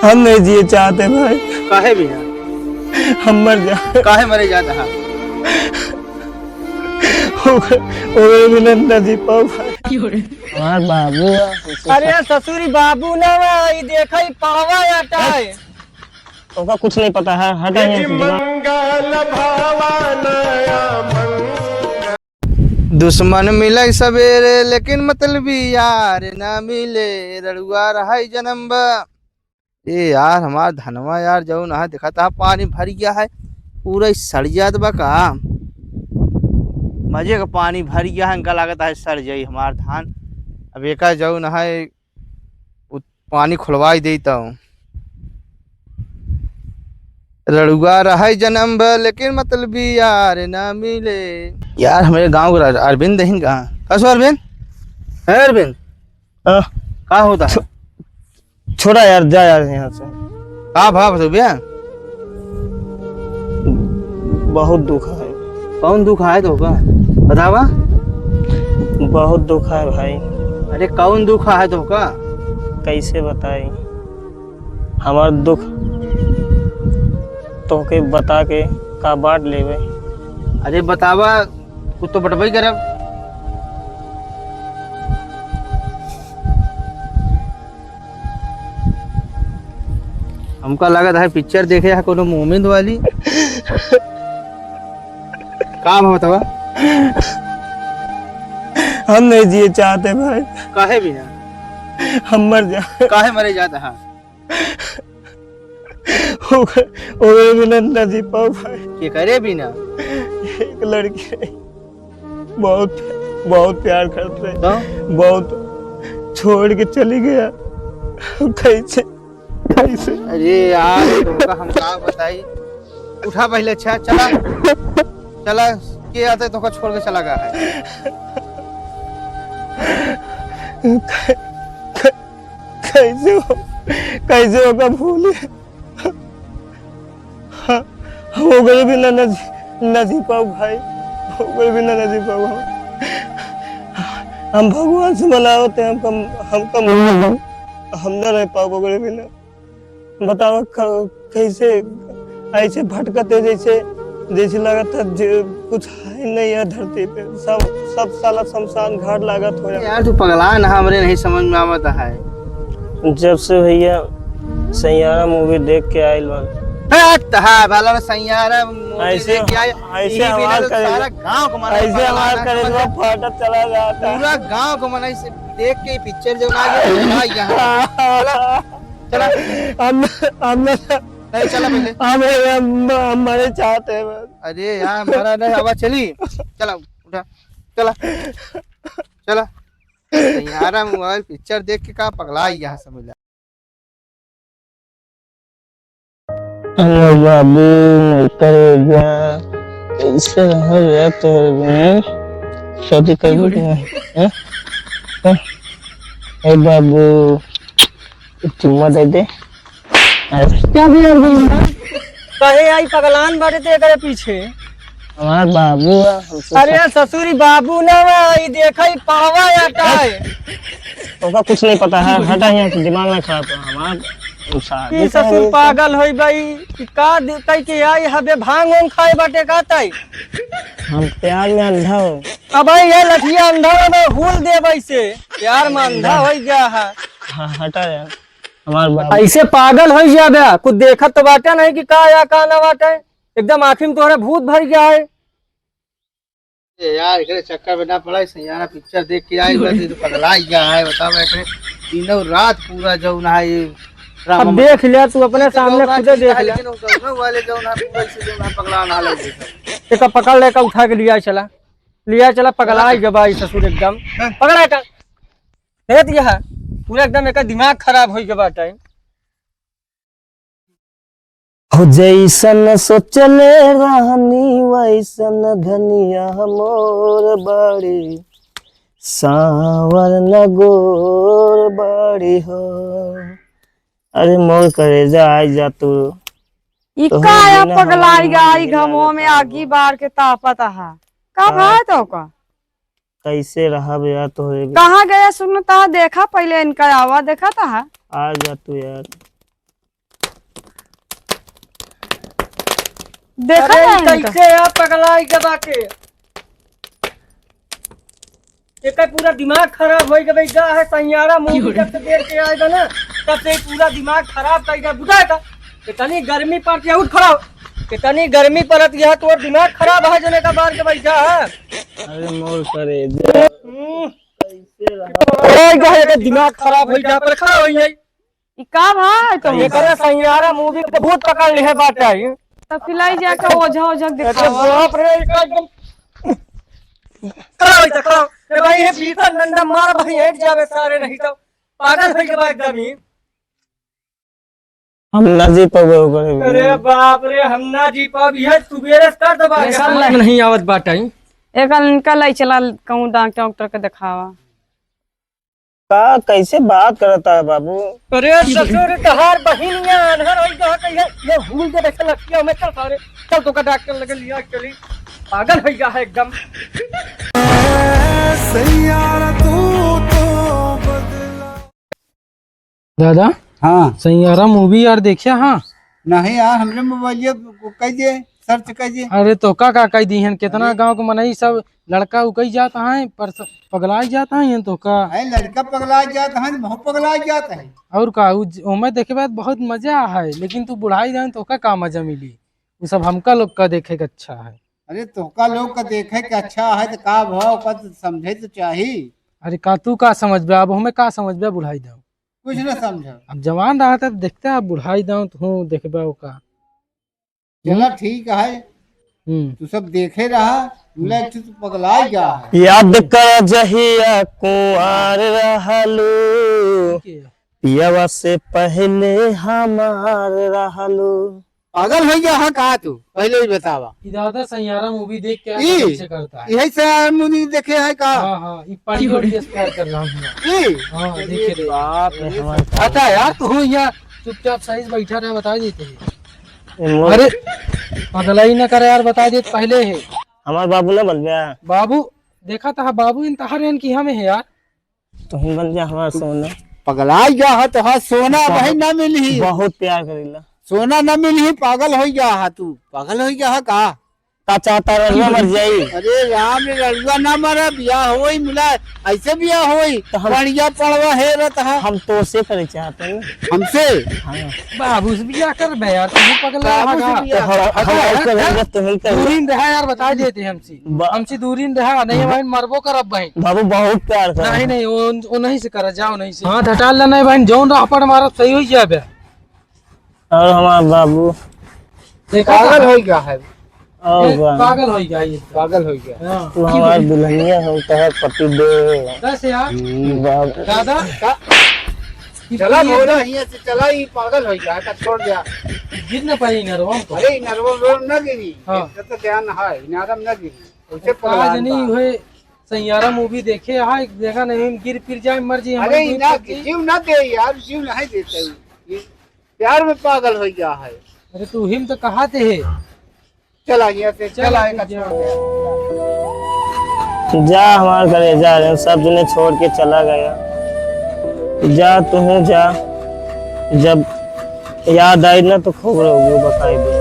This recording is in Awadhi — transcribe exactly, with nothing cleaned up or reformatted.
हम नहीं जिए चाहते भाई। काहे बिना? हम मर जाए। काहे मरे जात हा? ओकरे बिना न जी पाऊ भाई। हमार बाबू है, हमसे अरे ससुरी बाबू ना बा, ई देखा ई पड़वा आटा है। ओका कुछ नहीं पता है, हटा यहाँ से, दिमाग। दुश्मन मिले सवेरे, लेकिन मतलबी यार ना मिले। रड़ुआ रहाई जन्म बा। ए यार, हमार धनवा यार, जौन है, देखा था, पानी भर गया है, पूरा ही सड़ जात बा का? मजे का पानी भर गया है, इनका लागत है सड़ जाई हमार धान। अब एका जौन है, उ पानी खुलवाई देता हूँ। रड़ुआ रहे जन्म भर, लेकिन मतलबी यार ना मिले। यार, हमरे गाँव के अर-, अरविंद दहिन कहाँ? का सो अरविंद? है अरविंद? हाँ। का होता है? छो-, छोड़ा यार, जा यार यहाँ से। का भाव है भैया? बहुत दुख है। कौन दुख है तो का? बतावा। बहुत दुख है भाई। अरे कौन दुख है तो का? कैसे बताई? हमार दुख तोहके बता के का बांट लेवे? अरे बतावा, कुछ तो बटबई करब। हमका लागत है पिक्चर देखे है कोनो मोमिन वाली। का भा बतावा? हम नहीं जिए चाहते भाई। काहे बिना? हम मर जा। काहे मरे जात है? ओकर, ओकरे बिना ना जी पाऊ भाई। के करे बिना? एक लड़की रही, बहुत, बहुत प्यार करत रहे। तो? बहुत छोड़ के चली गया। कैसे, कैसे? अरे यार, तुमका हम का बताई? उठा पहले, अच्छा, चला। चला, के आते तोका छोड़ के चला गया है? कै-, कै-, कैसे हो, कैसे होगा भूले? हाँ, ओकरे बिना ना जी, ना जी पाऊ भाई, ओकरे बिना ना जी पाऊ हम। हम भगवान से मनावत हैं, हमका, हमका माफ दो, हम ना रह पाऊ ओकरे बिना। बतावा क-, कैसे ऐसे भटकते जैसे, जैसे लगत है जे कुछ है नहीं है धरती पे, सब, सब साला शमशान घाट लागत हो यार। यार तू पगला ना, हमरे नहीं समझ में आवत है। जब से भैया सैयारा movie देख के आइल बा। हट, हाँ, भला में सैयारा movie ऐसे, देख के आए, ऐसे यही बिना आवाज तो करे, सारा गाँव को मालूम ऐसे पगला आवाज ना करे समझ तो में। फाटत चला जाता। पूरा गाँव को मना इसे देख के पिक्चर जो ना आ गया, आ गया। चला, चला। हम, हम नहीं, चला पहले। हम, हम, हम मरे चाहते हैं बस। अरे यार, मरा नहीं, अब चली। चला, उठा। चला। चला। यार, मोबाइल पिक्चर देख के का पगला यहाँ समझ ला। अरे बाबू, मोर करेजा, कैसे रह गया तोर बिना? शादी करबो कि नहीं? हैं? हैं? ए बाबू, एक चुम्मा दे दे। अरे। क्या भी यार बोल रहा? कहे आई पगलान बाटे ते एकरे पीछे। हमार बाबू है, हम तो अरे सब ससुरी बाबू ना बा, ई देखा ई पड़वा आटा है। ओका कुछ नहीं पता है, हटा यहाँ से, दिमाग ना खराब कर हमार। शादी ई ससुर करेंगे। पागल होई बा, ई का दि-, कह के आई हबे भांग ओंग खाए बाटे का ताई? हम प्यार में अंधा हो। अब ये लठिया अंधा में हुल दे वैसे, प्यार में अंधा हो गया है। हाँ, हटा यार। हमार बाप। ऐसे पागल हो जाबे, कुछ देखत तो बाटे नहीं कि का या का ना बाटे, एकदम आँखी में तोहरे भूत भर गया है। ए यार, एकरे चक्कर में ना पड़ा, सैयारा पिक्चर देख के आई, बस ये तो पगला ही गया है, बताओ एकरे दिनों रात पूरा जौन है ये अब ड्रामा देख लिया तू अपने सामने, खुदे देख लिया। लेकिन वो दोनों वाले जौन है पूरा इसे जौन है पगला ना लगे। एक पकड़ लेकर उठा के लिया चला, लिया चला, पगला ही गया भाई ससुर एकदम। हाँ। पकड़ा का? देख दिया है, पूरा एकदम एक दिमाग खराब हो गया बाटे। हो जैसन सोचले रहनी वैसन धनिया मोर बाड़ी, सावर न गोर बाड़ी हो। अरे मोर करेजा, आई जा तू। ई तोहरे काया बिना पगलाई हमार गाई जिंदगी घमो लागत में बा। आगी बार के तापत हा। का का? भाई तो का? कैसे रहब यार तोहरे बिना? कहाँ गया सुन ता, देखा पहले इनका आवा, देखा ता। आ जा तू यार। देखा अरे, ना इनका। कैसे आप पगलाई के बाटे? एकर पूरा दिमाग खराब होई गए बा, है सैयारा movie जब से देख के आए बा ना, तब से पूरा दिमाग खराब कर दिया, बुझा का? इतनी गर्मी पड़ती है, उठ खड़ा हो। इतनी गर्मी पड़त यह तोर दिमाग खराब है, जने का बार के बैठा है। अरे मोर करेजा। हम्म। कैसे रहा? ओए, गहे के दिमाग खराब होई जा पर खड़ा होई है। ई का भा तो एकरे सैयारा movie में भूत पकड़ लिहे बाटे। तब खिलाई जाके ओझा ओझा अरे देखावा। बाप रे, ई का एकदम खड़ा होई जा, खड़ा हो। ए भाई, ये भीतर डंडा मार भाई, हट जावे सारे, नहीं तो पागल होई के बा एकदम ही। हम ना जी पावे ओकरे बिना। अरे बाप रे, हम ना जी पाब, ये सुबेरे से कर दबा के परेशान समझ में नहीं आवत बाटे। एक इनका लाई चला कहूँ डॉक्टर, डॉक्टर के देखावा। का, कैसे बात करता है बाबू? अरे ससुर, तहार बहिनिया अनहर होई गया, कहिए ये भूल के बैठे लड़किया में, चल सारे, चल तोका डॉक्टर लगे लिया चली, पागल होई गया है एकदम। सैयारा तू तो बदला। दादा, हाँ। सैयारा movie यार देखिया, हाँ? नहीं यार, हमरे मोबाइल ये कह दे, search कह दे। अरे तोका का कह दीहन, कितना अरे। गाँव के मनई सब लड़का उकई जात हैं, पर स-, पगलाई जात हैं, ये तोका। अरे लड़का पगलाई जात हैं, महू पगलाई जात हैं। और का, उ ज-, ओमे देखे बाद बहुत मजा है, लेकिन तू बुढ़ाई जाए तोका का मजा मिली? उ सब हमका लोग का देखे के अच्छा है। अरे तोका लोग का देखे के अच्छा है तो का भा, ओका तो समझे तो चाही। अरे का तू का समझबे, अब हमें का समझबे बुढ़ाई जाओ। कुछ ना समझो। अब जवान रहा था, देखते हैं, बुढ़ाई जाओ तो हूँ देखबे ओका। चला ठीक है, हम्म। तू सब देखे रहा, मुला एक ठो तू पगलाई गया है। याद कर जहिया कुंवार रहलू, ठीक है। पियवा से पहले हमार रहलू। पागल हो गया है का तू? पहले ही बतावा। ई दादा सैयारा movie देख के ई? ऐसे करता है। यही सैयारा movie देखे है का? हाँ, हाँ, ई पानी और ये प्यार कर रहा हूँ। ई? हाँ, अरे देखे रे। बाप रे। हटा यार, तू यहाँ चुपचाप सही से बैठा रहे, बता देते हैं। ए, मोर अरे, पगलाई ना करे यार, बता देते पहले है। हमार बाबू ना बन गया। बाबू, देखा था बाबू इन तहार एन की हमें है यार। तुही बन जा हमार सोना। पगलाई गया है तो हाँ, सोना बहुत, वही ना मिली। बहुत प्यार करीला। सोना ना मिली, पागल हो गया है तू, पागल हो गया है का? का चाहता रहुआ मर जाई? अरे राम रे, रहुआ ना मरा, बियाह होई मुला, ऐसे बियाह होई। तो हम बढ़िया पड़वा है रहता है। हम तो से करे चाहते हैं। हमसे? हाँ। बाबू से बियाह कर बे यार, तू पगला बाबू से है का? बियाह। तो हम, हम हटा, ऐसे हटा। रहेंगे, तुही कर। दूरी में रहा यार, बता देते हैं हमसे। बा- हमसे दूरी में रहा, नहीं हम्म। भाई मरबो करब भाई। बाबू बहुत प्यार कर। नहीं, नहीं, वो, वो नहीं से करा, जाओ नहीं से। हाथ हटा लेना है भाई, जौन राह पर मारब सही हो जाबे। और हमार बाबू। देखा पागल था? हो गया है। और ए, बा- पागल हो गया ये। पागल हो गया। हाँ। तू हमार दुल्हनिया हो, तोहर पति देव। बस यार। हम्म। बाप। दादा। का? कि चला ये बोला, हियाँ से चला, ये पागल हो गया है, का छोड़ दिया। गिर न पाई नरवा में तो। अरे, नरवा में ना गिरी। हाँ। इसका तो ध्यान है, नरम ना गिरी। उसे का पगला जनी बा। हुए सैयारा movie देखे, हाँ, एक देखा नहीं, हम गिर फिर जाए, मर जाए, अरे, हमारी ना, कोई जीव ना दे यार, जीव नहीं देते। ये प्यार में पागल हो गया है। अरे, तू हिम तो कहा थे है। चला, यहाँ से चल, चला, एक जा। छोड़ दे। जा, हमार करेजा रे, सब जने छोड़ के चला गया। जा, तू जा, जब याद आई ना, तो खूब रोबू, बताई दे।